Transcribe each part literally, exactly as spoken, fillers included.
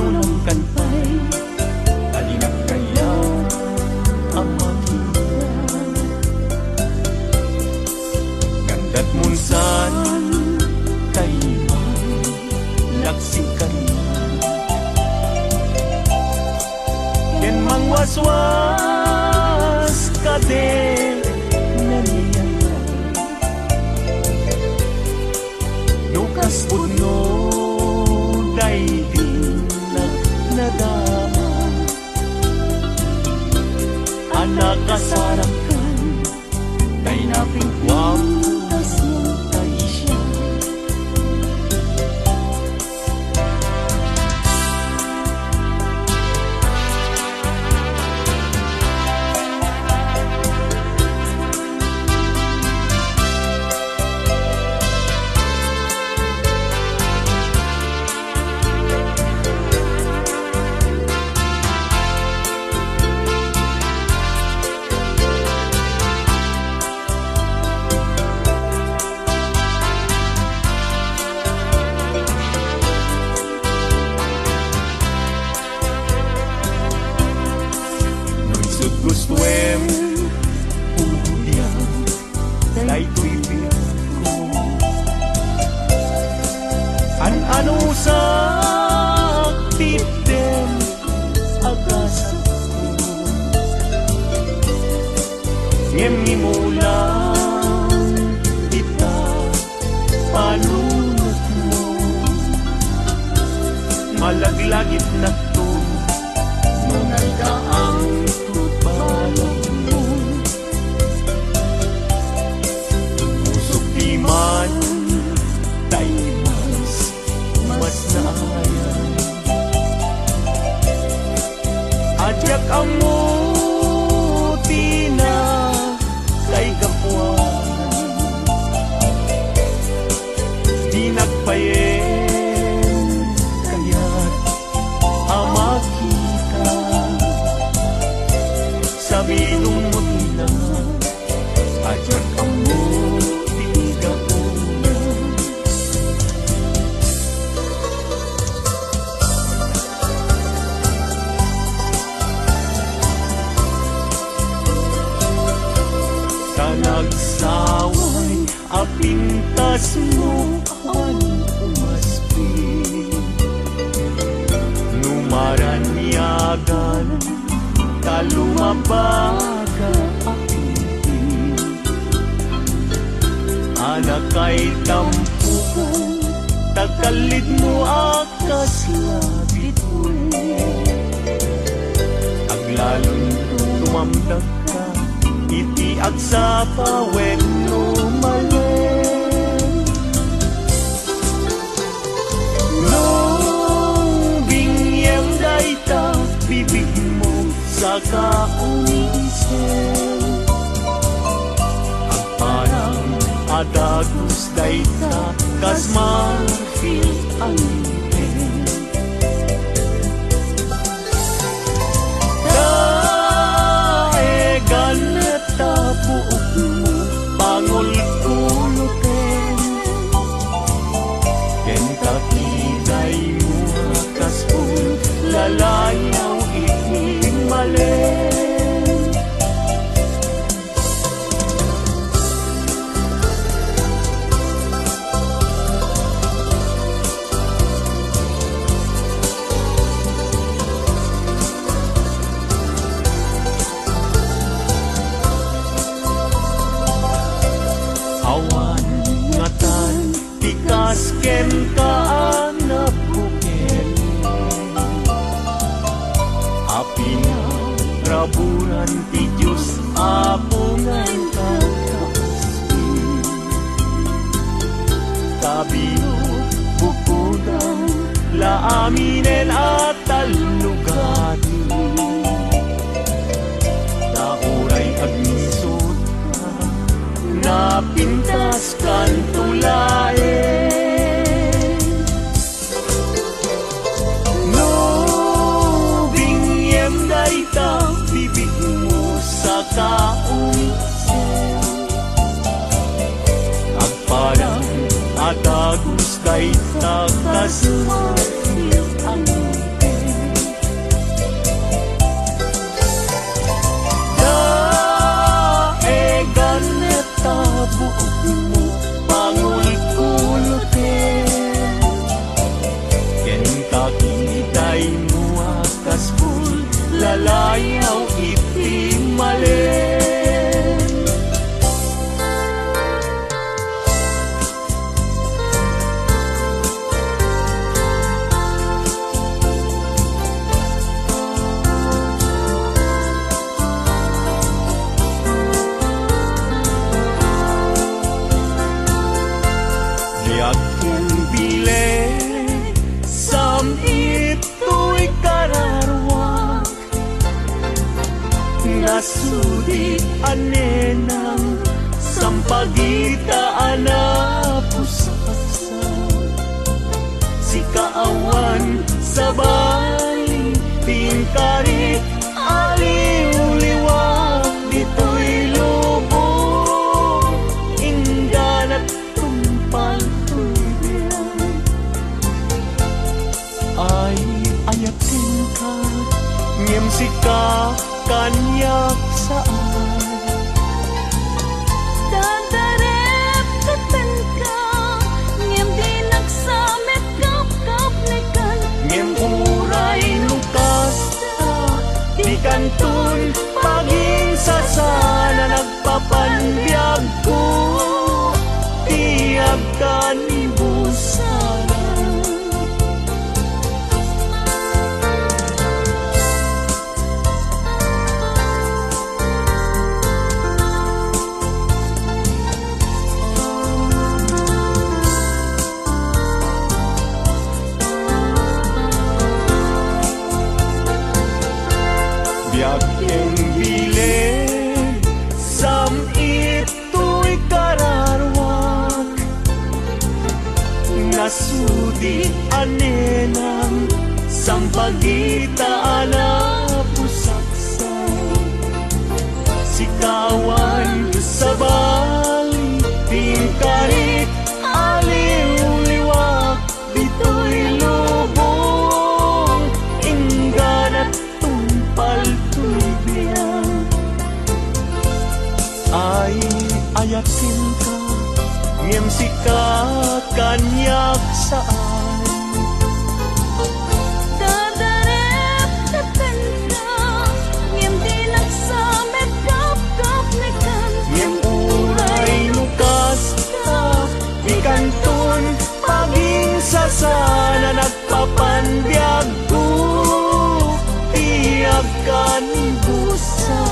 Unang kantay, ta dinak kayat a makita. Gandat munsan, kayman, laksing kari. Ken mangwaswas kadi naniya. No kas pudno, daydinak nadama. A nakasarakkan, tay napinguam, tas tay siya. No isut' gustuem, udiam daytoy biagko. An-anusak ti dem a gasatko. Ngem imulang ita panunotmo. Malaglagipnakto no nagdaang balagmo. Musok diman, tay mas, mas naayan. A diak ammo ti nakaigapuan. Dinak payen kayat a makita. Sabidongmo ti langit, a diak ammo ti gapuna. Ta nagsaway a pintasmo awan umaspi. No maraniagan ta lumabaga a pinti, a nakaitampok ta kallidmo a kasla ditoy. Aglalon tumamdakka iti agsapa wenno malem. No binngem dayta bibigmo, saka umisem. Agparang a dagus dayta kas marfil a ngipin. Daegan ta buokmo, pangulkuloten. Ken takidaymo a kas-on lalayaw iti malem. Awan ngatan ti kas kenka a nabukel. A pinaraburan ti Dios Apo nga inka kaspi. Ta binubukodan la aminen a talnogadi. Ta uray agnisotka, napintaskanto laeng. No binngem dayta bibigmo, saka umisem. Agparang a dagus dayta kas marfil a ngipin. Layaw iti malem. Biag ken bileg, sam-it toy kararuak. Nasudi a nenang, sampagita a napusaksa. Sika awan sabali, ti inkari a liwliwak ditoy lubong, ingganat tungpal toy biag. Ay, ayatenka, ngem sika kaniak saan. Dadarep kenka, ngem dinak sa met kapkapnekan. Ngem uray no kasta, dikanton paginsasana, nagpapanbiagko ti agkanibusanan. Biag ken bileg, sam-it toy kararuak. Nasudi a nenang, sampagita a napusaksa. Sika awan sabali, ti inkari a liwliwak ditoy lubong, ingganat tungpal toy biag. Ay, ayatenka, ngem sika kaniak saan. Dadarep kenka, ngem dinak sa met kapkapnekan. Ngem uray no kasta, dikanton paginsasana, nagpapanbiagko ti agkanibusanan.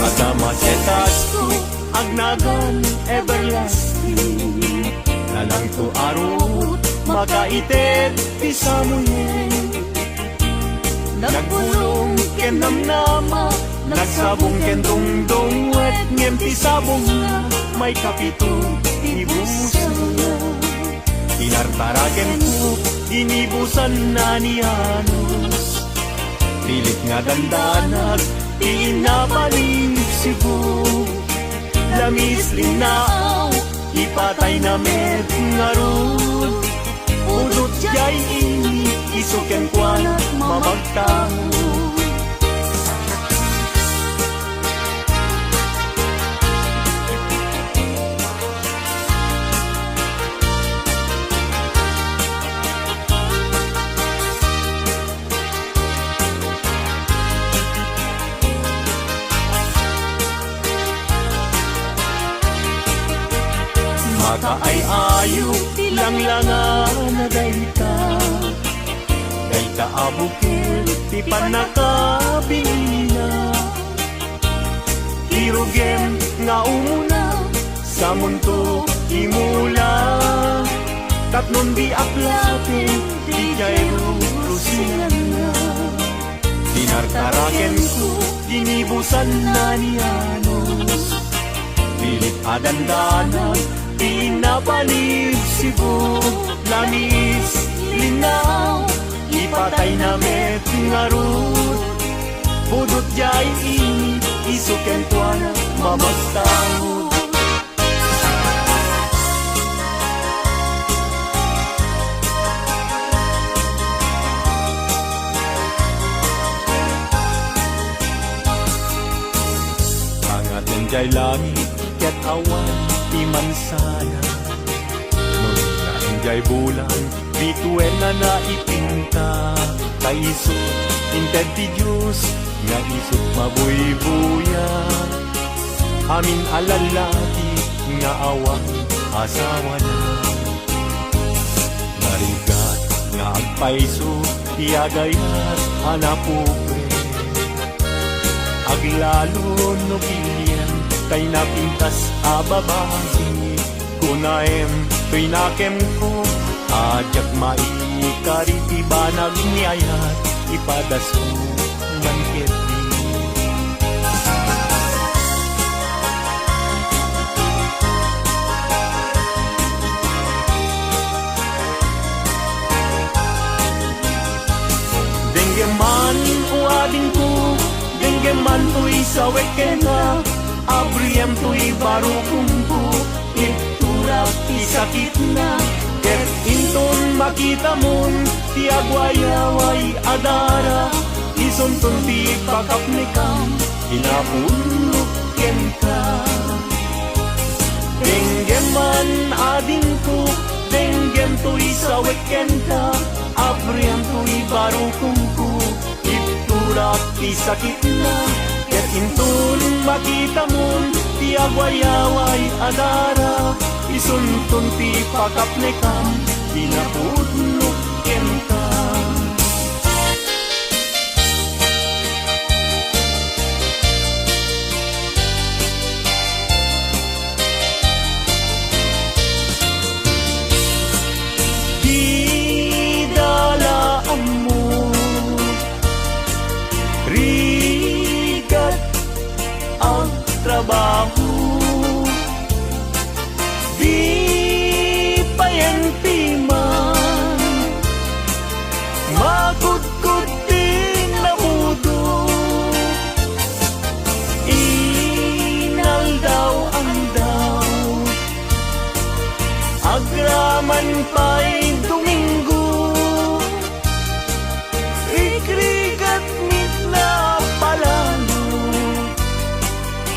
Adda maketas to agnagan everlasting. Nalangto a ruot, makaited ti Samuel. Nagbulong ken namnama, nagsabong ken dungdungwet, ngem ti sabongna, maikapito ti busangna. Inartara ken kop, ginibusanna ni Anos. Pilit nga dandanag ti innapaling sibu. Lamis linnaaw, ipatayna met ngarud. Udot diay ini, isu kenkuana mamagtao. Ayo ti langlangana dayta, dayta a bukel ti pannakabinina. Ti rugem nga umuna, samonto ti mula. Tapno di aplaten, diay rurusinganna. Tinartarakenko, ginibusanna ni Anos. Pilit a dandanan, ti napanibsibo, lamis, linnaw, ipatayna met ngarud. Pudot diay ini, isu kenkuana mamagtaud. Angaten diay langit ket awan ti mansana. No di laeng diay bulan, bituenna na ipinta. Ta isu inted ti Dios nga isut mabuybuya. Amin a lallaki nga awan asawana. Narigat nga agpayso ti agayat a napobre. Aglalo no bilien tay napintas a babai. Kunaem toy nakemko a diak maikari ti banag ni ayat, ipadasko man ketdi. Denggem man, o adingko, denggem man toy sawek kenka, abriem toy barukomko, itturak ti sakitna, ket inton makitamon ti agwayaway a dara, isunton ti pakapnekam, inapulok kenka. Denggem man, adingko, denggem toy sawek kenka, abriem toy barukomko, itturak ti sakitna, ket inton makitamon ti agwayaway a dara, isunton ti pakapnekam, inapulok kenka. Dida la ammo, rigat agtrabaho. Di payen ti man, makudkod ti nabudo. Inaldaw-aldaw, agraman pay Domingo. Rikrigat met na palalo,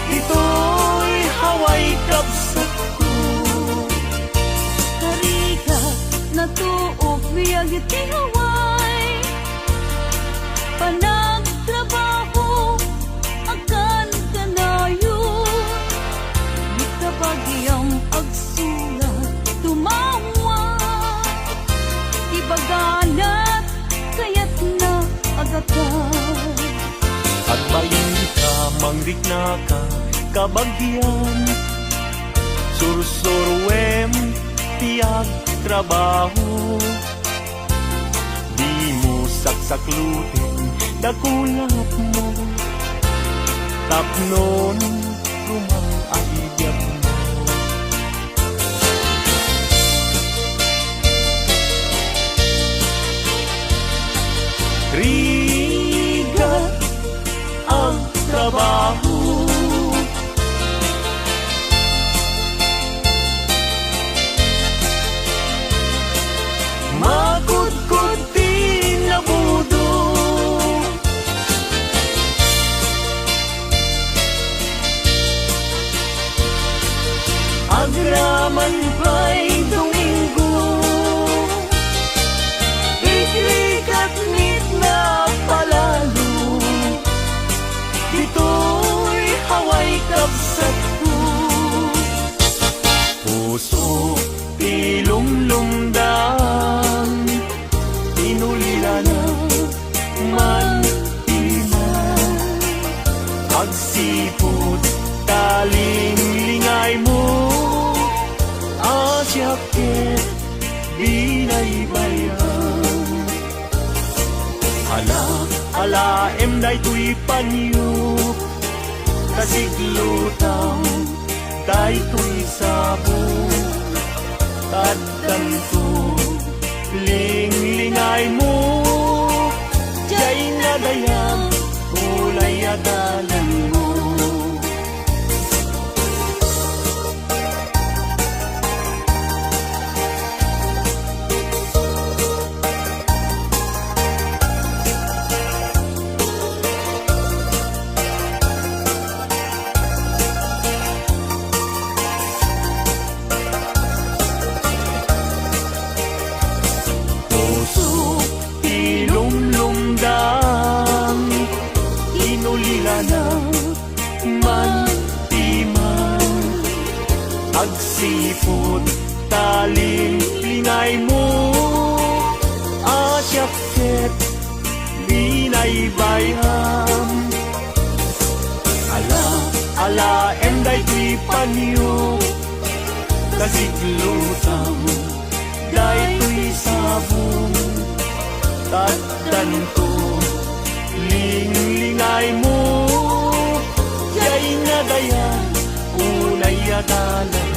ditoy Hawaii kabsatko. Karigat, natuok biag iti Hawaii, panagtrabaho, agkan kanayon, ita bagiam agsulat, tumawag. Ibagana, kayatna a gatad. Agbalinka, mangriknaka, kabagian. Sursuruem ti agtrabaho. Dimo saksakluten dakulapmo, tapnon rumang a biagmo. Rigat agtrabaho. Makudkod ti nabudo. Agraman pay Domingo, rikrigat met na palalo, ditoy Hawaii kabsatko. Puso, Ilumlumdang, inulilana man ti man. Agsipud ta linglingaymo, a siak ket binaybayan. Ala, alaem daytoy panyo, ta siglutam daytoy sabong. Addanto, linglingaymo, diay nadayag, ulay a dalanmo. Puso ti lumlumdang, inulilana man ti man. Agsipud ta linglingaymo, a siak ket binaybayam. Ala, alaem daytoy panyo, ta siglutam daytoy sabong. Addanto, linglingaymo, diay nadayag, ulay a dalan.